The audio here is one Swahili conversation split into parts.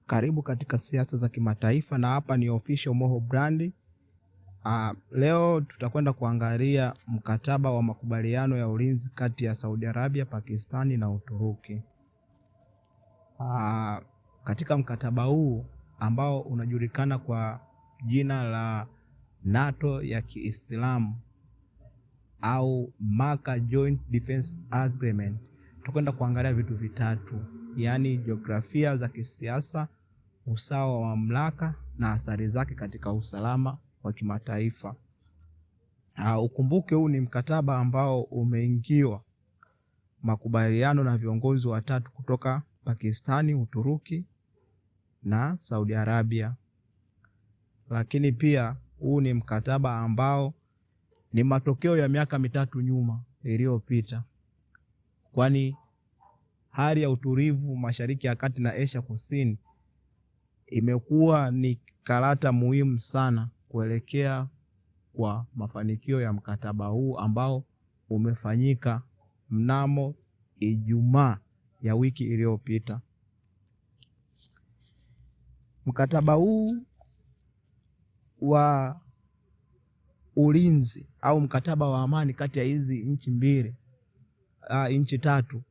Karibu katika siasa za kimataifa na hapa ni Official Moho Brand. Leo tutakwenda kuangalia mkataba wa makubaliano ya ulinzi kati ya Saudi Arabia, Pakistani na Uturuki. Katika mkataba huu ambao unajulikana kwa jina la NATO ya Kiislamu au Maka Joint Defense Agreement, tutakwenda kuangalia vitu vitatu, yaani jiografia za kisiasa, usawa wa mamlaka na athari zake katika usalama wa kimataifa. Ukumbuke huu ni mkataba ambao umeingiwa makubaliano na viongozi watatu kutoka Pakistani, Uturuki na Saudi Arabia. Lakini pia huu ni mkataba ambao ni matokeo ya miaka 3 nyuma iliyopita, kwani hali ya utulivu Mashariki ya Kati na Asia Kusini imekuwa ni karata muhimu sana kuelekea kwa mafanikio ya mkataba huu ambao umefanyika mnamo Ijumaa ya wiki iliyopita. Mkataba huu wa ulinzi au mkataba wa amani kati ya hizi nchi mbili, nchi tatu,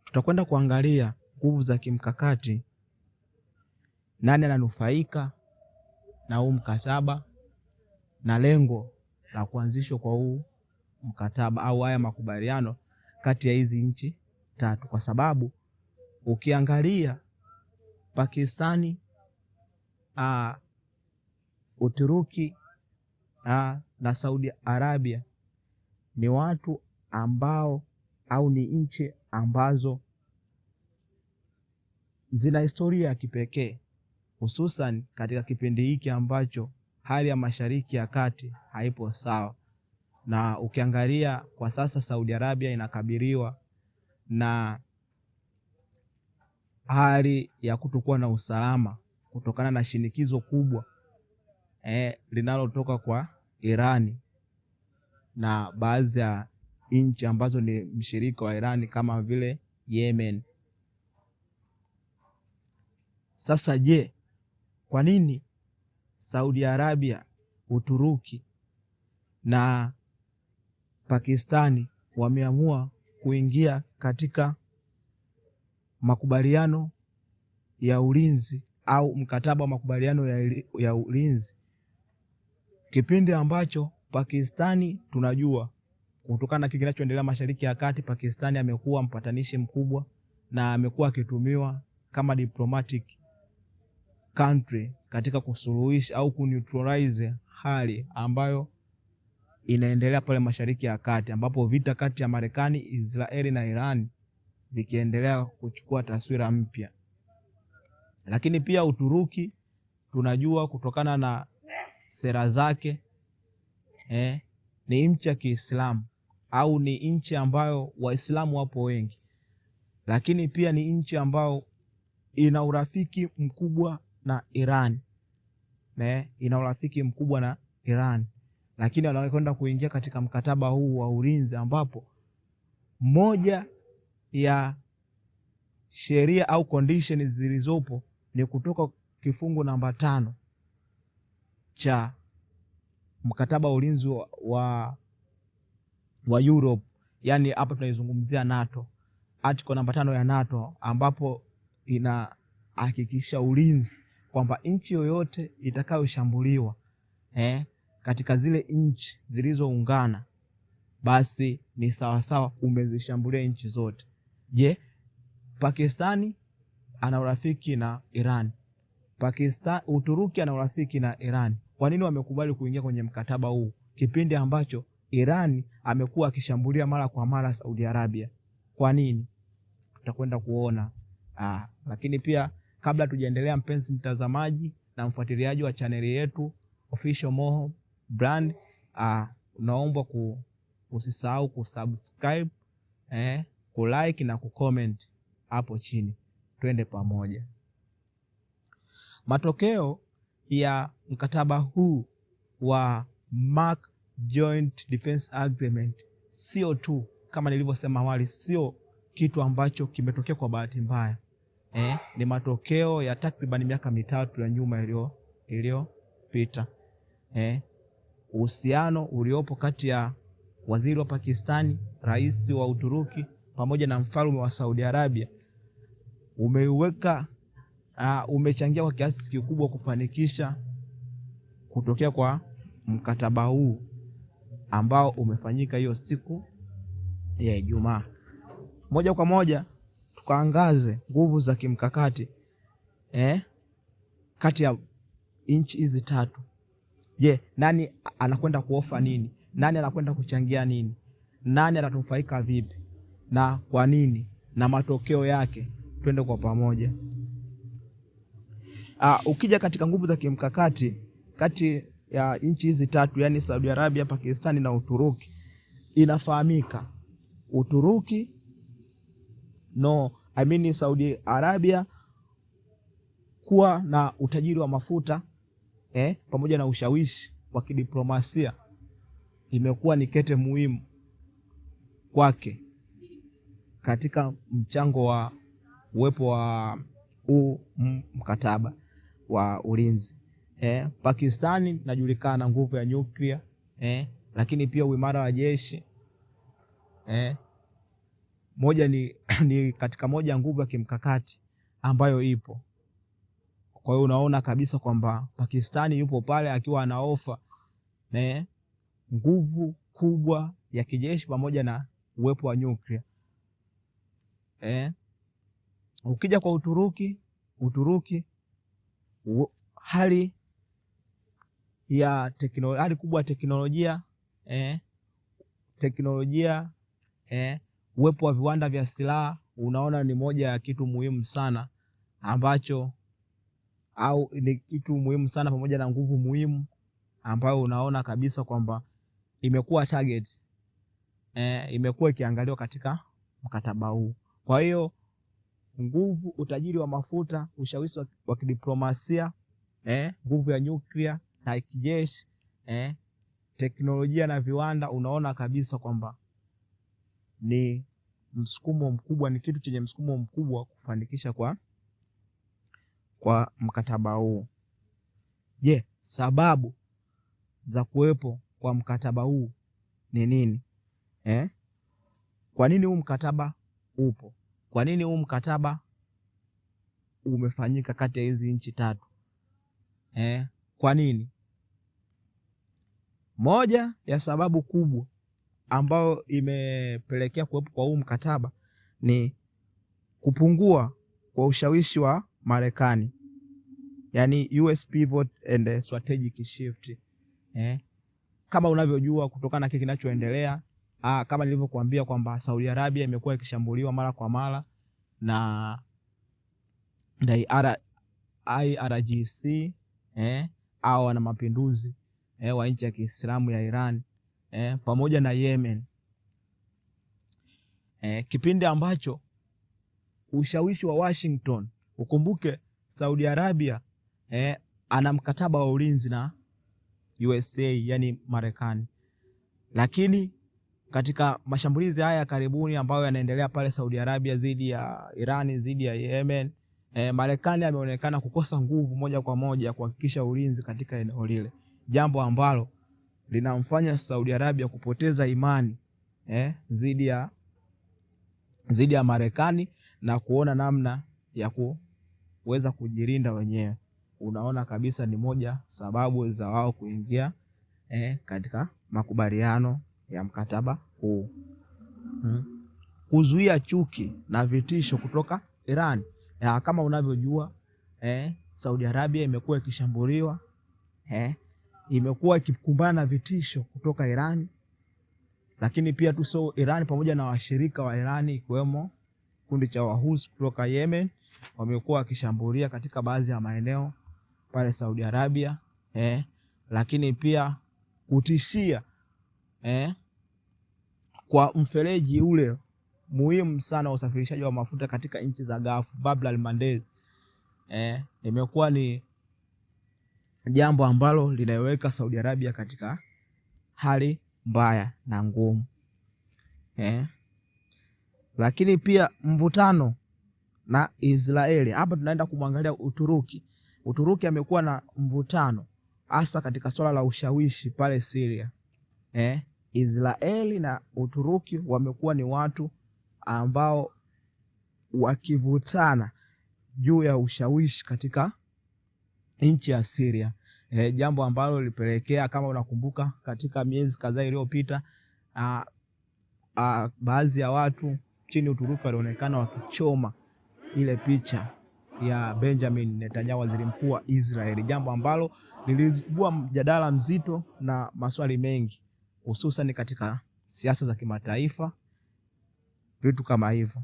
tutakwenda kuangalia nguvu za kimkakati, nani ananufaika na huu mkataba na lengo la kuanzishwa kwa huu mkataba au haya makubaliano kati ya hizi nchi tatu, kwa sababu ukiangalia Pakistani, Uturuki na Saudi Arabia ni watu ambao au ni nchi ambazo zina historia ya kipekee, hususan katika kipindi hiki ambacho hali ya Mashariki ya Kati haipo sawa. Na ukiangalia kwa sasa Saudi Arabia inakabiliwa na hali ya kutokuwa na usalama kutokana na shinikizo kubwa linalotoka kwa Irani na baadhi ya nchi ambazo ni mshirika wa Irani kama vile Yemen. Sasa je, kwa nini Saudi Arabia, Uturuki na Pakistani wameamua kuingia katika makubaliano ya ulinzi au mkataba wa makubaliano ya ulinzi, kipindi ambacho Pakistani tunajua kutokana na kile kinachoendelea Mashariki ya Kati, Pakistani amekuwa mpatanishi mkubwa na amekuwa akitumiwa kama diplomatic country katika kusuluhisha au kuneutralize hali ambayo inaendelea pale Mashariki ya Kati, ambapo vita kati ya Marekani, Israeli na Iran vikiendelea kuchukua taswira mpya. Lakini pia Uturuki tunajua kutokana na sera zake ni nchi ya Kiislamu au ni nchi ambayo Waislamu wapo wengi, lakini pia ni nchi ambayo ina urafiki mkubwa na Iran. Ina urafiki mkubwa na Iran, lakini wanakwenda kuingia katika mkataba huu wa ulinzi ambapo moja ya sheria au condition zilizopo ni kutoka kifungu namba 5 cha mkataba wa ulinzi wa Europe, yani hapa tunaizungumzia NATO, article namba 5 ya NATO, ambapo inahakikisha ulinzi kwamba nchi yoyote itakayoshambuliwa katika zile nchi zilizoungana, basi ni sawasawa umezishambulia nchi zote. Je, Pakistani ana urafiki na Iran, Uturuki ana urafiki na Iran. Kwa nini wamekubali kuingia kwenye mkataba huu kipindi ambacho Iran amekuwa akishambulia mara kwa mara Saudi Arabia? Kwa nini? Tutakwenda kuona. Lakini pia kabla tujaendelea, mpenzi mtazamaji na mfuatiliaji wa chaneli yetu Official Moho Brand, unaombwa usisahau kusubscribe, kulike na kucomment hapo chini. Twende pamoja. Matokeo ya mkataba huu wa Mark Joint Defense Agreement sio tu kama nilivyosema awali, sio kitu ambacho kimetokea kwa bahati mbaya. ni matokeo ya takriban miaka 3 ya nyuma iliyopita. Uhusiano uliopo kati ya waziri wa Pakistani, rais wa Uturuki pamoja na mfalme wa Saudi Arabia umechangia kwa kiasi kikubwa kufanikisha kutokea kwa mkataba huu ambao umefanyika hiyo siku ya Ijumaa. Moja kwa moja tukaangaze nguvu za kimkakati kati ya nchi hizi tatu. Je, nani anakwenda kuofa nini? Nani anakwenda kuchangia nini? Nani atatufaika vipi na kwa nini na matokeo yake? Twende kwa pamoja. Ukija katika nguvu za kimkakati kati ya nchi hizi tatu, yani Saudi Arabia, Pakistani na Uturuki, inafahamika Uturuki no, I mean Saudi Arabia kuwa na utajiri wa mafuta pamoja na ushawishi wa kidiplomasia imekuwa ni kete muhimu kwake katika mchango wa uwepo wa huu mkataba wa ulinzi. Pakistani najulikana nguvu ya nyuklia lakini pia uimara wa jeshi moja ni katika moja ya nguvu ya kimkakati ambayo ipo. Kwa hiyo unaona kabisa kwamba Pakistani yupo pale akiwa anaofa nguvu kubwa ya kijeshi pamoja na uwepo wa nyuklia. Ukija kwa Uturuki, Uturuki hali ya teknolojia, hali kubwa ya teknolojia teknolojia uwepo wa viwanda vya silaha unaona ni moja ya kitu muhimu sana ambacho au ni kitu muhimu sana pamoja na nguvu muhimu ambayo unaona kabisa kwamba imekuwa target imekuwa ikiangaliwa katika mkataba huu. Kwa hiyo nguvu, utajiri wa mafuta, ushawishi wa kidiplomasia nguvu ya nyuklia na kijeshi teknolojia na viwanda, unaona kabisa kwamba ni msukumo mkubwa, ni kitu chenye msukumo mkubwa kufanikisha kwa mkataba huu. Je, sababu za kuwepo kwa mkataba huu ni nini? Kwa nini huu mkataba upo? Kwa nini huu mkataba umefanyika kati ya hizi nchi tatu? Kwa nini? Moja ya sababu kubwa ambayo imepelekea kuwepo kwa huu mkataba ni kupungua kwa ushawishi wa Marekani, yani US pivot and strategic shift. Kama unavyojua kutokana na kile kinachoendelea, kama nilivyokuambia kwamba Saudi Arabia imekuwa ikishambuliwa mara kwa mara na IRGC au wana mapinduzi wa nchi ya Kiislamu ya Iran pamoja na Yemen kipindi ambacho ushawishi wa Washington, ukumbuke Saudi Arabia ana mkataba wa ulinzi na USA, yani Marekani, lakini katika mashambulizi haya ya karibuni ambayo yanaendelea pale Saudi Arabia dhidi ya Irani, dhidi ya Yemen, Marekani ameonekana kukosa nguvu moja kwa moja kuhakikisha ulinzi katika eneo lile, jambo ambalo linamfanya Saudi Arabia kupoteza imani dhidi ya Marekani na kuona namna ya kuweza kujilinda wenyewe. Unaona kabisa ni moja sababu za wao kuingia katika makubaliano ya mkataba huu. Kuzuia chuki na vitisho kutoka Iran. Kama unavyojua Saudi Arabia imekuwa ikishambuliwa imekuwa ikikumbana na vitisho kutoka Iran, lakini pia tu so Iran pamoja na washirika wa Iran ikiwemo kundi cha Wahusi kutoka Yemen wamekuwa wakishambulia katika baadhi ya maeneo pale Saudi Arabia lakini pia kutishia kwa mfereji ule muhimu sana wa usafirishaji wa mafuta katika nchi za Gulf, Bab el-Mandeb imekuwa ni jambo ambalo linaiweka Saudi Arabia katika hali mbaya na ngumu. Lakini pia mvutano na Israeli. Hapa tunaenda kumwangalia Uturuki. Uturuki amekuwa na mvutano hasa katika swala la ushawishi pale Syria. Israeli na Uturuki wamekuwa ni watu ambao wakivutana juu ya ushawishi katika nchi ya Syria. Jambo ambalo lilipelekea, kama unakumbuka, katika miezi kadhaa iliyopita, baadhi ya watu chini Uturuki walionekana wakichoma ile picha ya Benjamin Netanyahu, waziri mkuu wa Israeli, jambo ambalo lilizua mjadala mzito na maswali mengi, hususan katika siasa za kimataifa, vitu kama hivyo.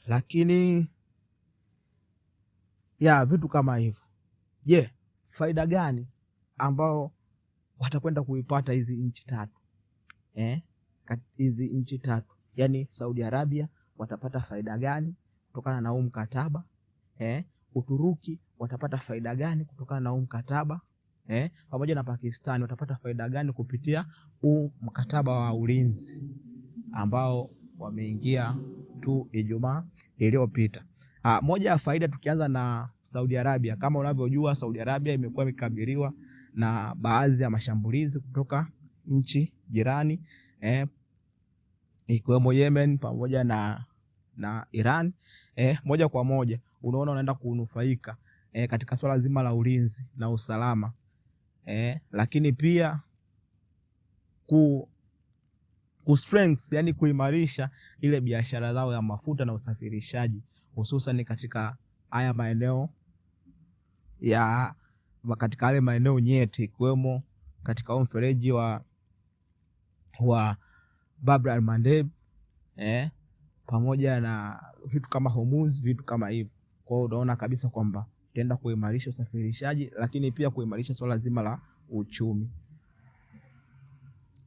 Lakini ya vitu kama hivyo. Je, faida gani ambao watakwenda kuipata hizi nchi tatu? Hizi nchi tatu, yani Saudi Arabia watapata faida gani kutokana na huu mkataba? Uturuki watapata faida gani kutokana na huu mkataba? Pamoja na Pakistani watapata faida gani kupitia huu mkataba wa ulinzi ambao wameingia tu Ijumaa iliyopita. Moja ya faida tukianza na Saudi Arabia. Kama unavyojua, Saudi Arabia imekuwa ikikabiliwa na baadhi ya mashambulizi kutoka nchi jirani, ikiwemo Yemen pamoja na Iran. Moja kwa moja unaona unaenda kunufaika katika swala zima la ulinzi na usalama. Lakini pia ku strength, yani kuimarisha ile biashara zao ya mafuta na usafirishaji, hususan katika haya maeneo ya katika yale maeneo nyeti, ikiwemo katika huo mfereji wa Bab el Mandeb, pamoja na vitu kama Hormuz, vitu kama hivyo. Kwa hiyo unaona kabisa kwamba itaenda kuimarisha usafirishaji, lakini pia kuimarisha swala zima la uchumi.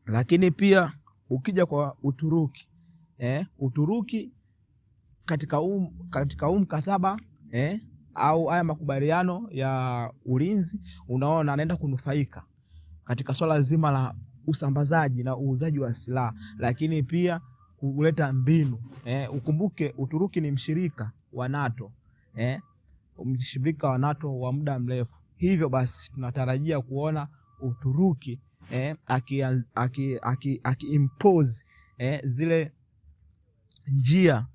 Lakini pia ukija kwa Uturuki, Uturuki katika huu mkataba au haya makubaliano ya ulinzi, unaona anaenda kunufaika katika swala zima la usambazaji na uuzaji wa silaha, lakini pia kuleta mbinu. Ukumbuke Uturuki ni mshirika wa NATO, mshirika wa NATO wa muda mrefu. Hivyo basi tunatarajia kuona Uturuki aki impose zile njia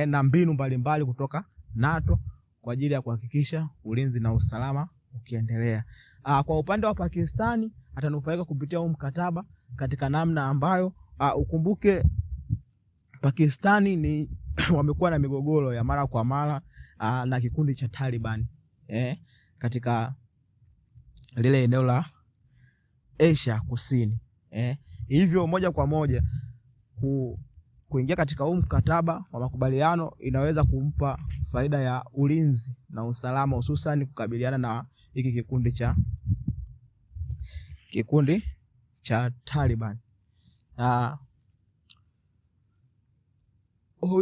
na mbinu mbalimbali kutoka NATO kwa ajili ya kuhakikisha ulinzi na usalama ukiendelea. Kwa upande wa Pakistani atanufaika kupitia huu mkataba katika namna ambayo, ukumbuke Pakistani ni wamekuwa na migogoro ya mara kwa mara na kikundi cha Taliban katika lile eneo la Asia Kusini. Hivyo moja kwa moja kuingia katika huu mkataba wa makubaliano inaweza kumpa faida ya ulinzi na usalama, hususan kukabiliana na hiki kikundi cha Taliban.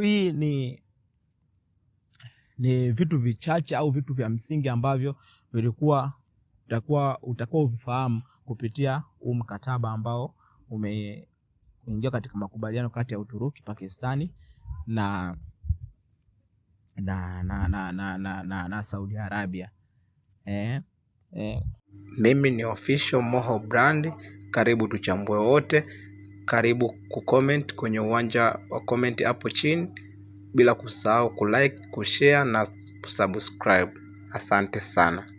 Hii ni vitu vichache au vitu vya msingi ambavyo vilikuwa utakuwa uvifahamu kupitia huu mkataba ambao umeingia katika makubaliano kati ya Uturuki, Pakistani na Saudi Arabia. Mimi ni Official Moho Brand, karibu tuchambue wote, karibu kucomment kwenye uwanja wa comment hapo chini, bila kusahau kulike, kushare na kusubscribe. Asante sana.